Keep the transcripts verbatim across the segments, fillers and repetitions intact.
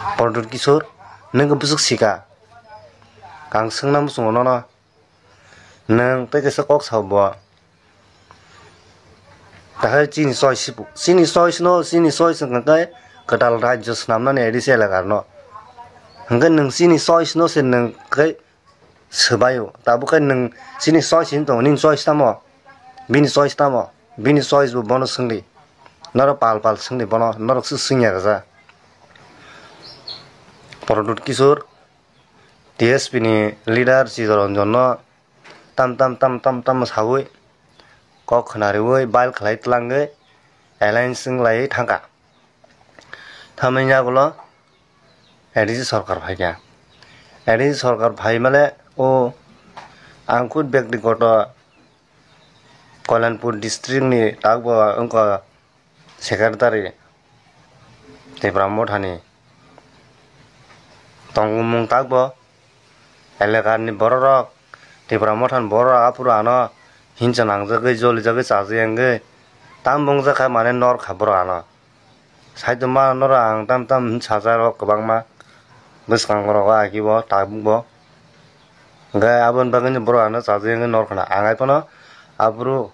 Prodot Kishore, nwng khe bwswk sika? Ang swngna muchungo nono. Nwng tei kaisa kok sao bo. Tahai chini choice sipu. Chini choice no, chini choice wngkha khe kwtal rajyo swnamnani A D C elaka rwno. Hwnkhe nwng chini choice no se nwng khe swbaio. Tabuk khe nwng chini choice hinwi tongo, nini choice tamo? Bini choice tamo? Bini choice bo bono swngdi. Norok pal pal swngdi bono, norok se swngya rwja. Prodot Kishore, T S P ni leader Chittaranjan no tam tam tam tam tam sawi kok khna riwi bail khlai tlangwi alliance wng lai thangkha. Tamni yagulo A D C sorkar phaikha. A D C sorkar phai male o ang khud byaktigoto Kalyanpur district ni takbo wngkha secretary Tipra Mothani tongmung takbo elakani bororok Tipra Mothani bororok aphuru ano hinsa nangjagwi jolijagwi chajagwi wngwi tam bungjakha mane norkha borok ano. Saichung ma norok ang tam tam hinwi sajak rok kwbangma bwskango rogo agibo tabukbo. Hwnkhe aboni bagwino borok ano chajagwi wngwi norkha na ang ai phano aphuru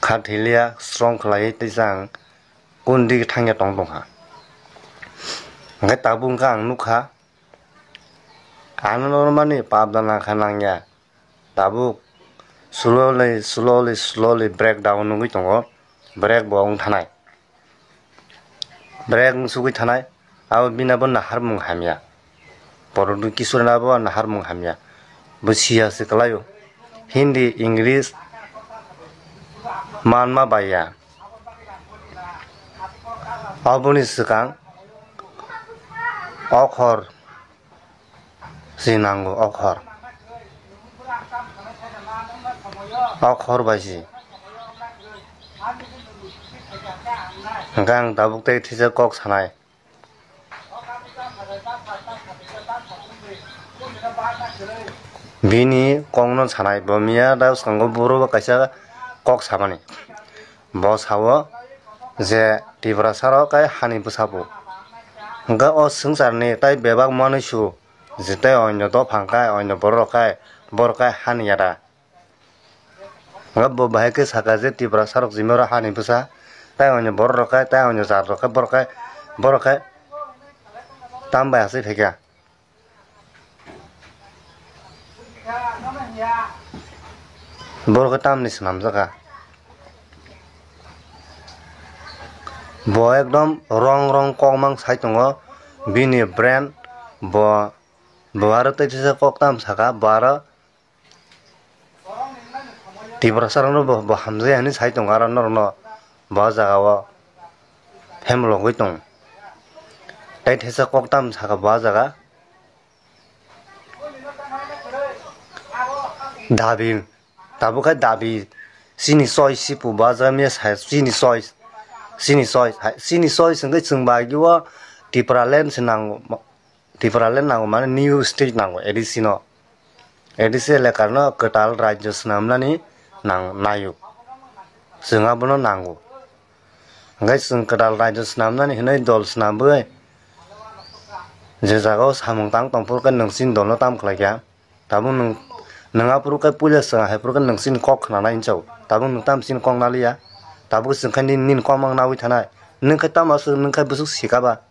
kha thiliya strong khlaiwi teisa ang kundi thangya tong tongkha. Hwnkhe tabuk wngkha ang nukha ano normani pap da nangkha nangya. Tabuk slowly, slowly, slowly breakdown wngwi tongo. Break bo wng thanai. Break wng sugwi thanai. Abo bini abo naharmung hamya. Prodot Kishore ni abo naharmung hamya. Bo siya se kwlaio. Hindi, English manma baiya. Aboni swkang okhor si nango, okhor. Okhor bai si. Hwnkhe ang tabuk tei thisa kok sanai. Bini kokno sanai, bo miya da swkango buro bo kaisa kok samani. Bo sao je Tiprasa rok kai hani bwsa bo. Hwnkhe o swngcharni tai bebak manwi su je tai onyo dophang kai, onyo borok rok kai, borok kai hani yada. Hwnkhe bo bahai khe saka je Tiprasa rok jimero hani bwsa, tai onyo borok rok kai, tai onyo jat rok kai, borok kai, borok kai tam bai asai phaikha. Borok khe tamni swnamjakha. Bo ekdom wrong wrong kok mang sai tongo. Bini brain bo, bo aro tei kisa kok tam saka, bo aro Tiprasa rokno bo, bo hamjai hinwi sai tongo aro norokno bo jaga o phemlogwi tongo. Tei thesa kok tam saka bo jaga. Dabi, tabuk khe dabi, chini choice sipu bo jaga miya sai chini choice, chini choice, hai, chini choice hwnkhe chwng bai o Tipraland se nango. Tipraland nango mane new state nango A D C no. A D C elaka no kwtal rajyo swnamnani nang-, naio. Chwng abono nango. Hwnkhe chwng kwtal rajyo swnamnani hinwi dol swnambwi je jaga o samung tang tongphuru khe nwng chini dol no tam khlai kha. Tabuk nwng, nwng aphuru khe puila chwng haiphuru khe nwng chini kok khnanai hinwi sao. Tabuk nwng tamo chini kok naliya. Tabuk chwng khe nini, nini kok mang nawi thanai. Nwng khe tamo aswk, nwng khe bwswk sika ba.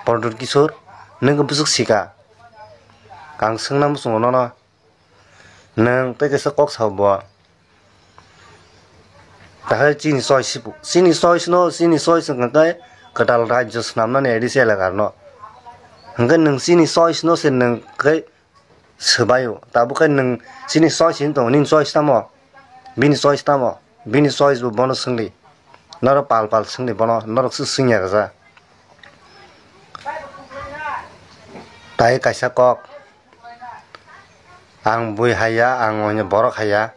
Prodot Kishore, nwng khe bwswk sika? Ang swngna muchungo nono. Nwng tei kaisa kok sao bo. Tahai chini choice sipu. Chini choice no, chini choice wngkha khe kwtal rajyo swnamnani A D C elaka rwno. Hwnkhe nwng chini choice no se nwng khe swbaio. Tabuk khe nwng chini choice hinwi tongo, nini choice tamo? Bini choice tamo? Bini choice bo bono swngdi. Norok pal pal swngdi bono, norok se swngya rwja. Tai kaisa kok. Ang bui haiya, ang oino borok haiya.